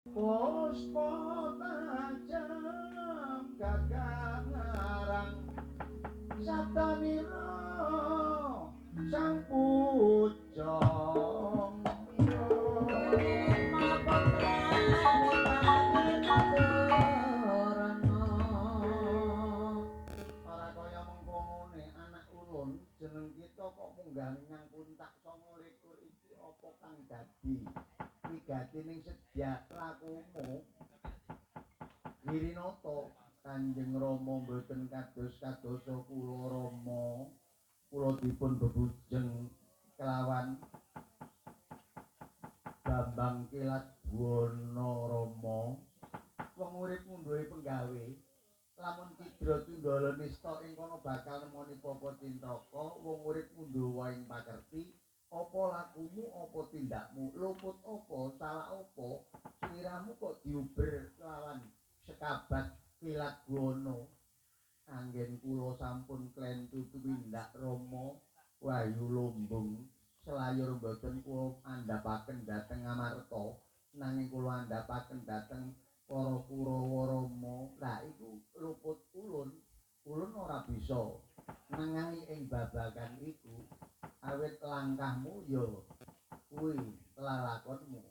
Puspa tajam gagang ngarang satanira sang pujang ora kaya mengkonone anak ulun jeneng kita kok munggah menyang puncak 29 iki apa kang dadi wigatining sedya lakumu Girinata. Kanjeng Rama mboten kados-kadosa kula Rama, kula dipun bebujeng kelawan Bambang Kilat Buwana Rama. Wong urip ngundhuhe penggawe, lamun cidra tundala nista ing kono bakal nemoni papa cintaka. Wong urip ngundhuwa ing pakerti, apa lakumu apa tindakmu, luput apa salah apa, sliramu kok diuber kelawan sekabat Kilat Buwana. Anggen kula sampun klentu tumindak Rama Wahyu Lumbung selayur mboten kula andhapaken dhateng Ngamarta, nanging kula andhapaken dhateng para Kurawa Rama. Lah iku luput ulun, ulun ora bisa nengahi ing babagan iku, awit langkahmu ya kuwi lalakonmu.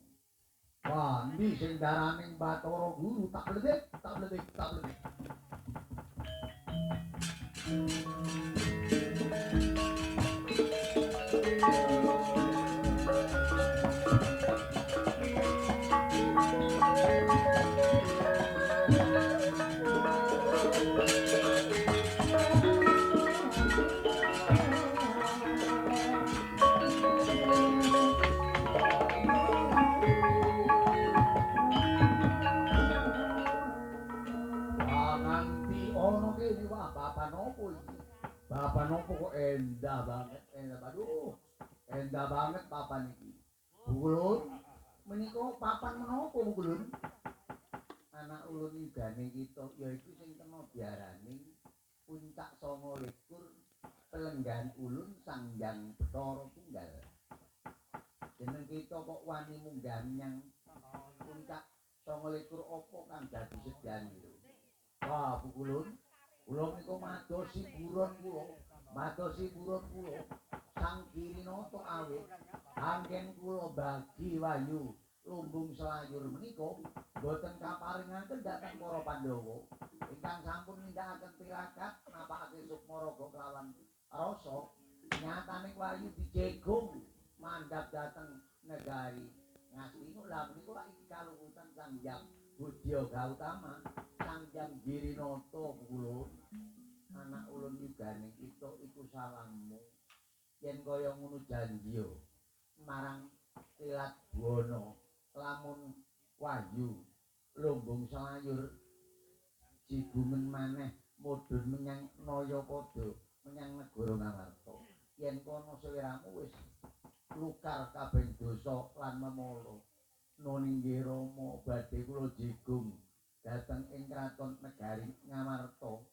Wah, endi sing daraning Bathara Guru tak bledek, tak bledek, tak bledek. Papan opo kok endah banget, endah, aduh, endah banget papan iki. Bulun, menika papan menapa Bulun? Anak ulun yugane kita yaiku sing kena diarani puncak 29 pelenggan ulun Sang Hyang Bathara Tunggal. Jeneng kita kok wani munggah menyang puncak 29 apa kang dadi sedyan lho. Wah, Bulun, kula menika madosi buron kula, madosi buron kula Sang Girinata awit anggen kula bagi wahyu lumbung selayur menika boten kaparingaken dhateng para Pandhawa ingkang sampun nindakaken tirakat napakake sukma raga kelawan rasa. Nyatane wahyu dijegung mandhap dhateng negari Ngastina. Lah menika lak iki kaluhutan Sang Hyang Budya Gautama, Sang Hyang Girinata. Kula anak ulun yugane kita iku salammu yen kaya ngono janjiya marang Kilat Buwana lamun wahyu lumbung selayur jigungan maneh mudhun menyang Nayapada menyang negara Ngamarta, yen kono sliramu wis lukar kabeh dosa lan memala. Nuninggi Rama badhe kula jigung dhateng ing kraton negari Ngamarta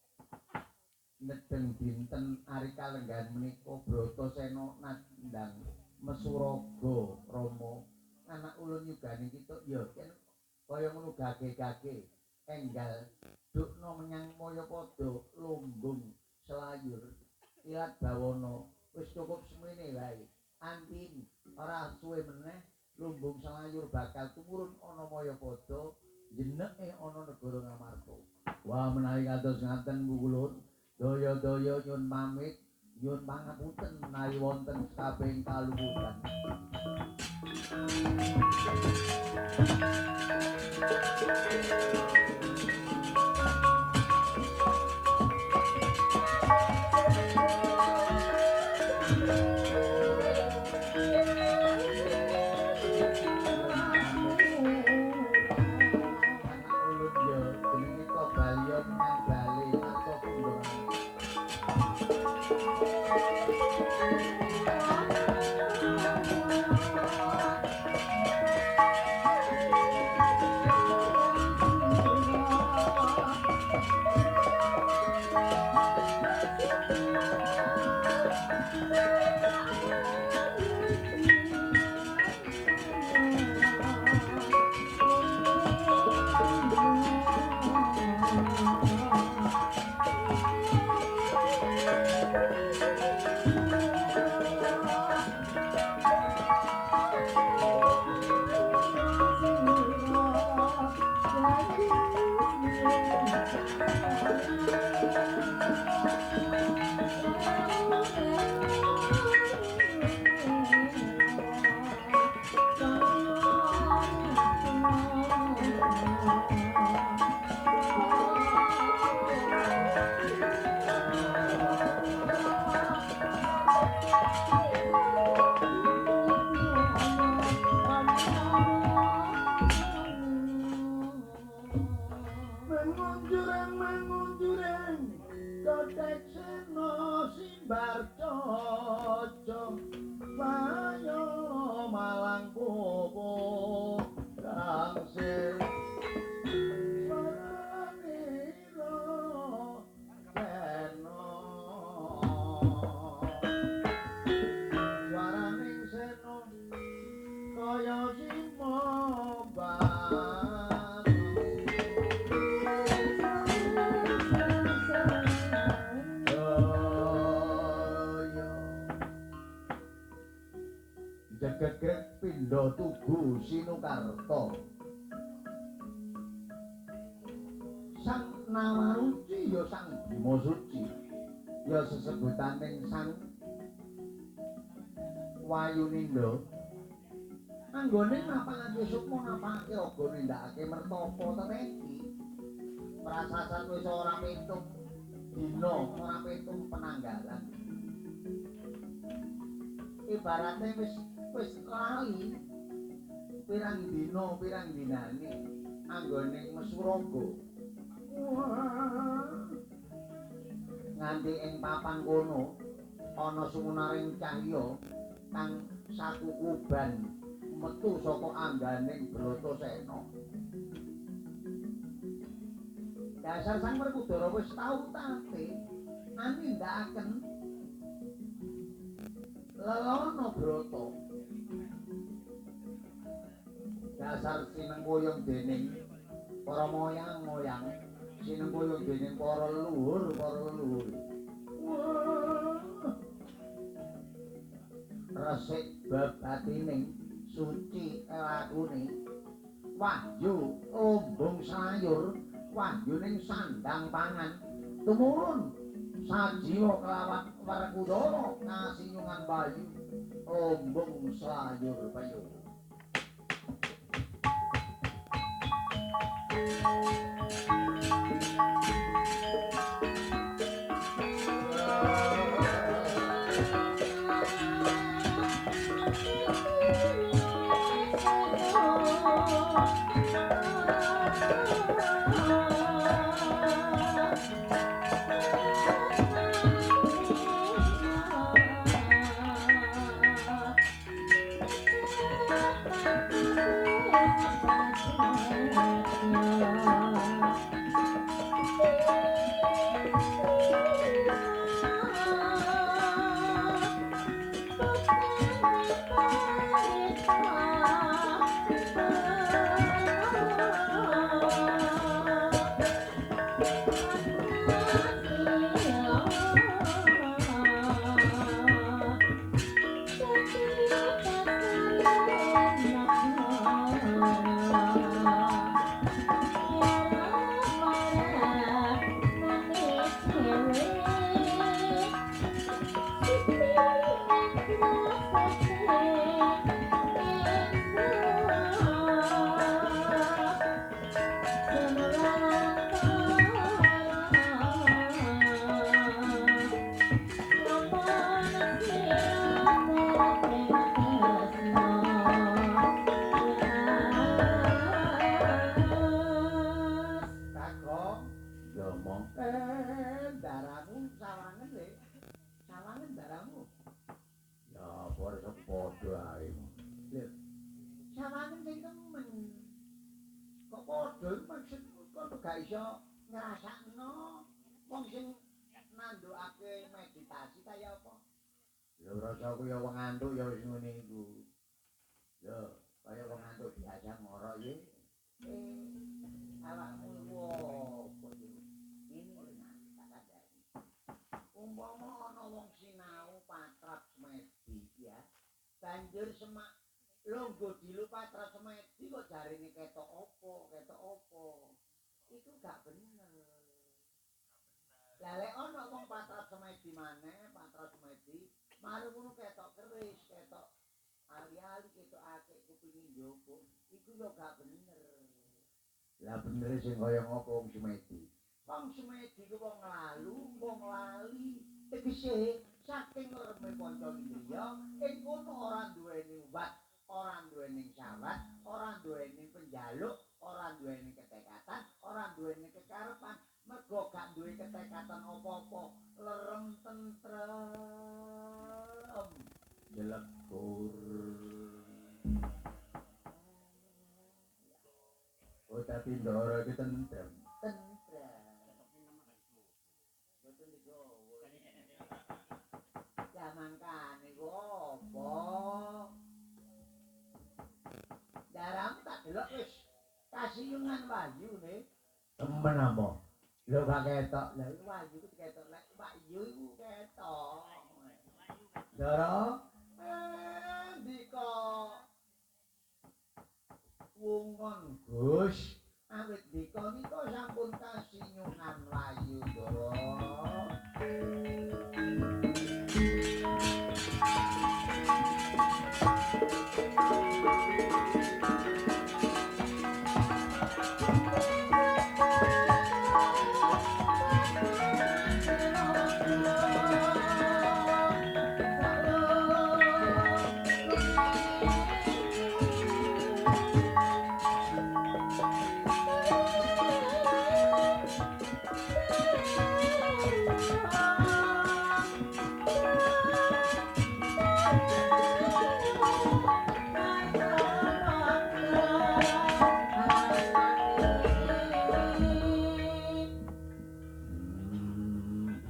nedeng dinten ari kalenggahan menika Bratasena nandhang Mesuraga. Rama anak ulun yugane kita ya yen kaya ngono gage-gage enggal dukna menyang Mayapada lumbung selayur Kilat Bawana wis cukup semene wae. Antin ora suwe meneh lumbung selayur bakal tumurun ana Mayapada jenenge ana negara Ngamarta. Wah, menawi kados ngaten Bulun, daya-daya nyun pamit, nyun pangapunten menawi wonten kabeh kaluputan. Anak ulun ya jenenge kita baliya menyang bale marta kundha. Gledhek sena simbar caca bayo malang popo gangsir swanira sena swaraning sena kaya simoban. Gegrek pindha tugu Sinukarta. Sang Nawaruci ya Sang Bima Suci ya sesebutaning Sang Wayuninda. Anggone napakake sukma napakake raga nindakake mertapa teteki. Prasasan wis ora pitung dina, ora pitung penanggalan. Ibarate wis lali pirang dina pirang dinane anggone mesuraga. Nganti ing papan kono ana sumunaring cahya kang sakukuban metu saka angganing Bratasena. Dasar Sang Werkudara wis tau tate anindakaken lelono brata. Dasar sinengkuyung dening para moyang-moyang, sinengkuyung dening para leluhur, Resik bebatining suci lakune wahyu lumbung sayur, wahyuning sandang pangan tumurun sajiwa kelawan Werkudara kasinyungan bayu lumbung sayur payu. Banjur semak longgo dilu patra semedi kok jarine ketok apa iku gak bener. Lah lek ana wong patra semedi maneh, patra semedi mari ngono ketok keris, ketok ali-ali, ketok akeh kupinge njopo, iku yo gak bener. Lah bener sing kaya ngopo wong semedi? Wong semedi ku wong lalu, wong lali, tegese saking lereme panca indriya ing kono ora duweni wat, ora duweni sawat, ora duweni penjaluk, ora duweni ketekatan, ora duweni kekarepan. Mergo gak duwe ketekatan apa-apa, Dadi ndara iki tentrem. Tentrem. Boten digowo. Ya mangkane ku apa? Daram tak delok wis kasiyungan wahyu ne. Temen apa? Lho gak ketok. Lah iku wahyu ku ketok lek wahyu iku ketok. Ndara ndika wungon Gus awit ndika nika sampun kasinyungan wahyu ndara.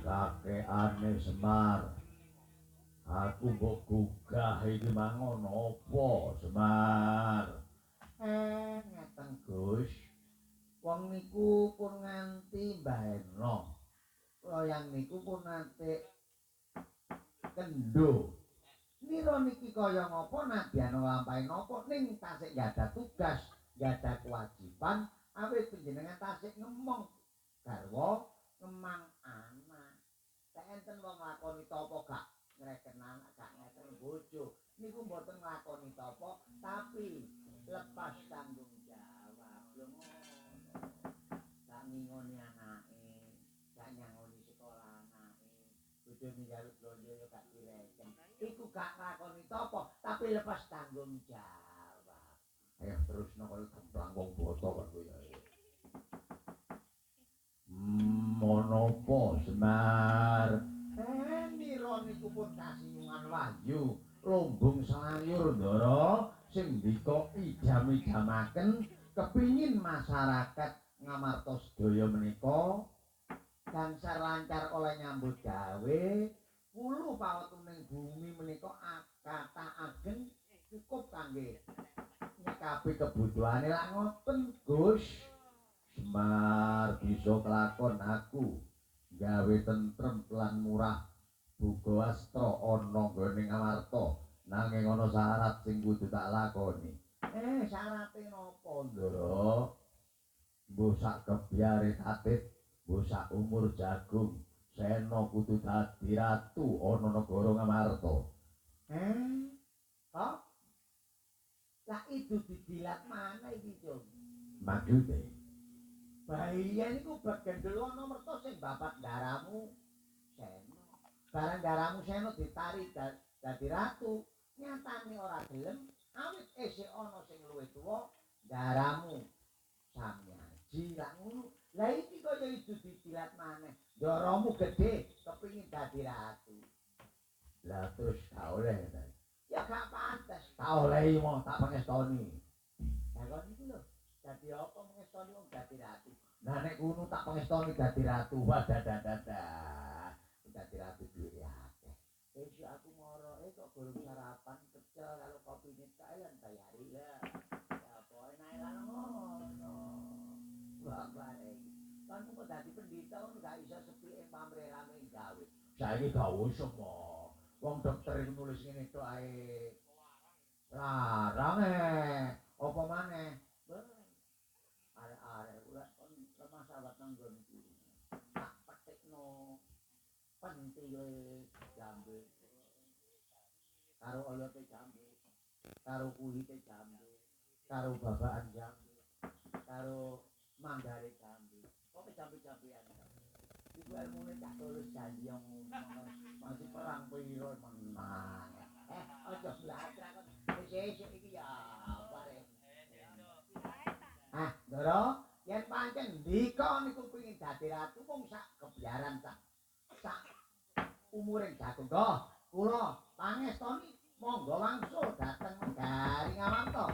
Kakekane Semar, aku mbok gugah iki mangon apa Semar? Ngeten Gus, wong niku pun nganti Mbah Eno, loyang niku pun nate kendo. Nira niki kaya ngapa nadyan lampahe napa ning tasik gadah tugas, gadah kewajiban awit panjenengan tasik ngemong garwa, ngemang anak. Nek enten wong nglakoni tapa gak ngreken anak, gak ngeten bojo, niku mboten nglakoni tapa tapi lepas tanggung jawab. Lho ngono. Gak ngingoni anake, gak nyangoni sekolah anake, bojone njaluk blonjo ya gak direken. Iku gak nglakoni tapa tapi lepas tanggung jawab. Ayo terusno kaya gemplang wong boto kon kuwi. Monopo Semar? Nira niku pun kasinyungan wahyu lumbung sayur ndara sing ndika ijam-ijamaken kepingin masyarakat Ngamarta sedaya menika gangsar lancar oleh nyambut gawe wulu pawetuning bumi menika kathah ageng cukup kangge nyekapi kebutuhane. Lak ngoten Gus. Semar bisa kelakon aku gawe tentrem lan murah buga astra ana nggone Ngamarta nanging ana syarat sing kudu tak lakoni. Syarate napa ndara? Mbuh sak kebyare tatit, mbuh sak umur jagung, Sena kudu dadi ratu ana negara Ngamarta. Kok? Lah itu didilat mana iki, Cung? Maksude bahaya niku bagendel ana merta sing bapak ndaramu Sena. Barang ndaramu Sena ditari dadi ratu, nyatane ora gelem awit isih ana sing luwih tuwa ndaramu Samyaji lak ngono. Lah iki kaya idu didilat maneh. Ndaramu gedhe kepingin dadi ratu. Lah terus gak oleh ta? Ya gak pantes. Tak oleh wong tak pangestoni. Lah kok niku lho, dadi apa mengestoni wong dadi ratu? Nah nek ngono tak pangestoni dadi ratu. Wah dadah. Dadi ratu duwe akeh. Esuk aku moro kok gorong sarapan pecel kalau kopine tak lan bayari lah. Ya apa enake lan ngono. Wah bare. Kan kok dadi pendhita ngono gak iso sepike pamrih rame gawe. Saiki gak usah mo. Wong dokter iku nulis ngene tok ae. Larang apa maneh? Arek-arek ora kon lemah sahabat nang nggonku. Tak petikno pentile jambe. Karo oyote jambe, karo kuhite jambe, karo babakan jambe, karo manggare jambe. Kok jambe-jambean. Iku ilmune tak tulus janji ngono. Masih perang piro menang. Aja blatrak kon. Wis esuk iki ya bare. Ah, Ndara, yen pancen ndika niku pengin dadi ratu mung sak kebyaran sak umuring jagung. Kula pangestoni monggo wangsul dhateng Negari Ngamarta.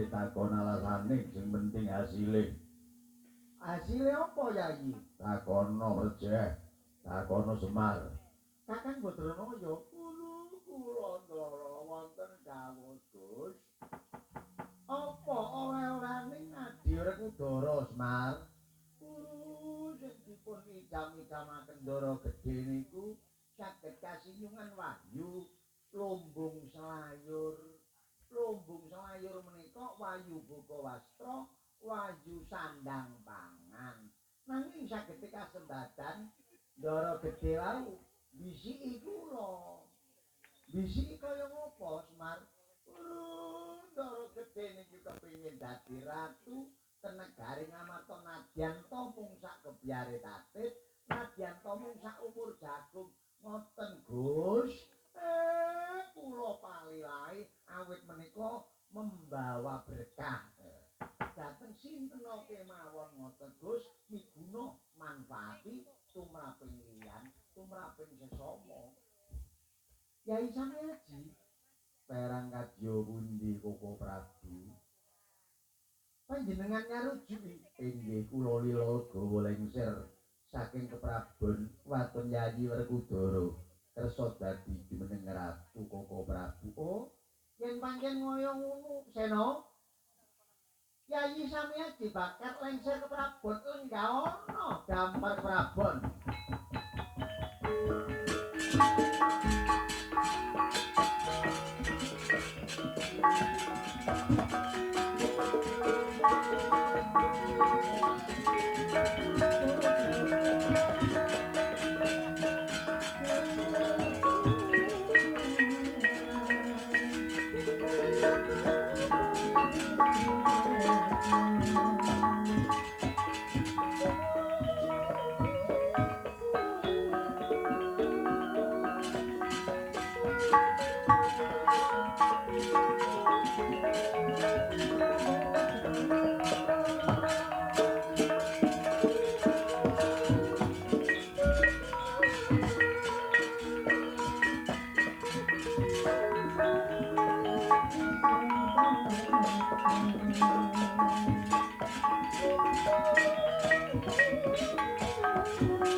Takon alasane sing penting hasile. Hasile apa Yayi? Takono Rejeh, takono Semar. Kakang Badranaya kula kula ndara wonten dawuh Gus. Apa oleh-olehane Adi Werkudara Semar? Kula sing dipun idam-idamaken ndara gedhe niku saged kasinyungan wahyu lumbung selayur. Lumbung selayur menika wayu buka wastra, wayu sandang pangan. Nanging saged kasembadan ndara gedhe wau bisiki kula. Bisiki kaya ngopo, Semar? Ndara gedhe niki kepengin dadi ratu tenegari Ngamarta nadyan ta mung sak kebyare tatit, nadyan ta mung sak umur jagung. Ngoten, Gus. Kula palilahi awit menika membawa berkah. Dateng sinten kemawon ngoten Gus miguna manfaati tumraping liyan, tumraping sesama. Yai Samiaji perang kadya pundi Koko Prabu? Panjenengan nyarujuk inggih kula lila gawa lengser saking keprabon waton Yayi Werkudara. Kersa dadi jumeneng ratu Koko Prabu. Oh, yen pancen kaya ngono, Sena. Yayi Samiaji bakal lengser keprabon lenggah ana damar prabon. Thank you.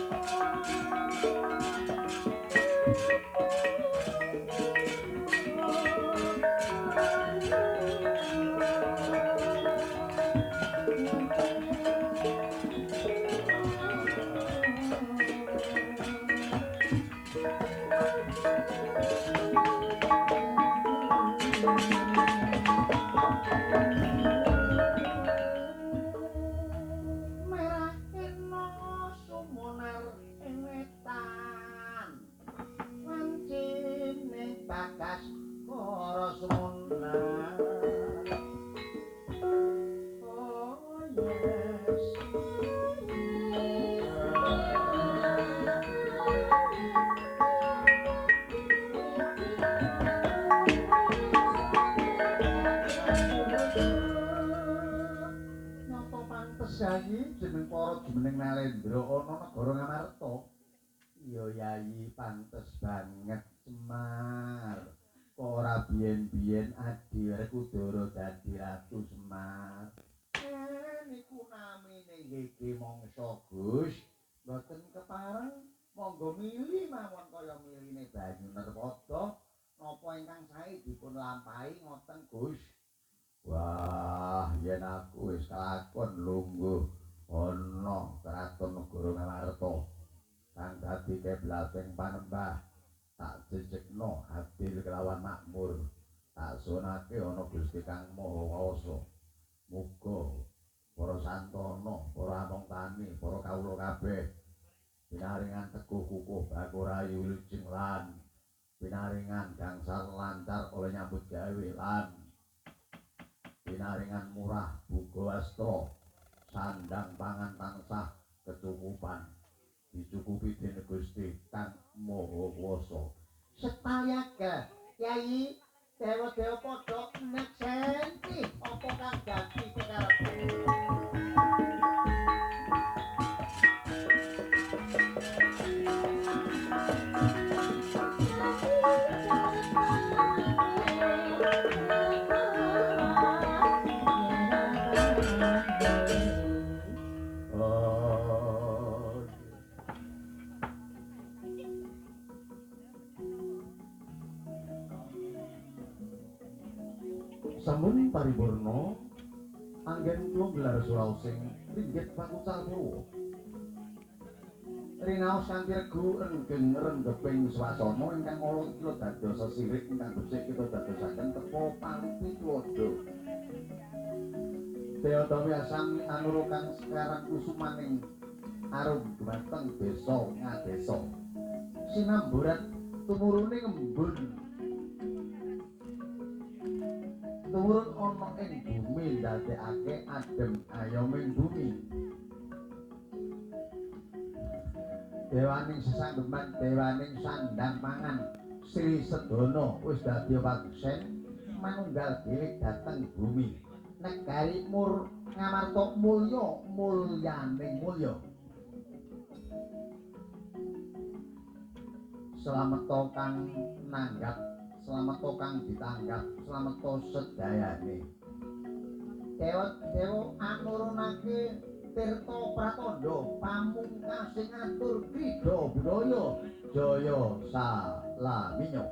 Pantes Yayi jeneng para jumeneng Nalendra ana negara Ngamarta. Iya Yayi, pantes banget Semar. Kok ora biyen-biyen Adi Werkudara dadi ratu Semar. Niku namine nggih mangsa Gus. Mboten kepareng monggo mili mawon kaya miline banyu Nerpada. Napa ingkang sae dipun lampahi ngoten Gus. Wah, yen aku wis kelakon lungguh ana kraton negara Ngamarta kang dadi keblating panembah, tak jejegno adil kelawan makmur, tak sunake ana Gusti Kang Maha Kuwasa. Muga para santana, para among tani, para kawula kabeh pinaringan teguh kukuh bakur ayu wilujeng lan pinaringan gangsal lancar oleh nyambut gawe lan pinaringan murah buga wastra sandang pangan tansah kecukupan dicukupi dening Gusti Kang Maha Kuwasa. Setayaga Kyai, dewa-dewa padha nekseni apa kang dadi pekarepe. Sampun paripurna anggen kula gelar suraosing ringgit pakucal purwa. Rinaos kanthi regu renggeng renggeping swasana ingkang ala kula dados sesirik ingkang becik kita dadosaken tepa palupi tuladha. Dewa asami anura kang sekarang kusumaning arum dumateng desa ngadesa. Sinamburan tumurune ngembun. Tumurun ana ing bumi ndadekake adem ayoming bumi. Dewaning sesanggeman, dewaning sandang pangan Sri Sedana wis dadi pagesen manunggal dhewe dhateng bumi. Negari mur Ngamarta mulya mulyaning mulya. Selameto kang nanggap, selameto kang ditanggap, selameto sedayane. Dewa-dewa anurunake tirta pratandha pamungkas sing ngatur krida budaya jaya salaminya.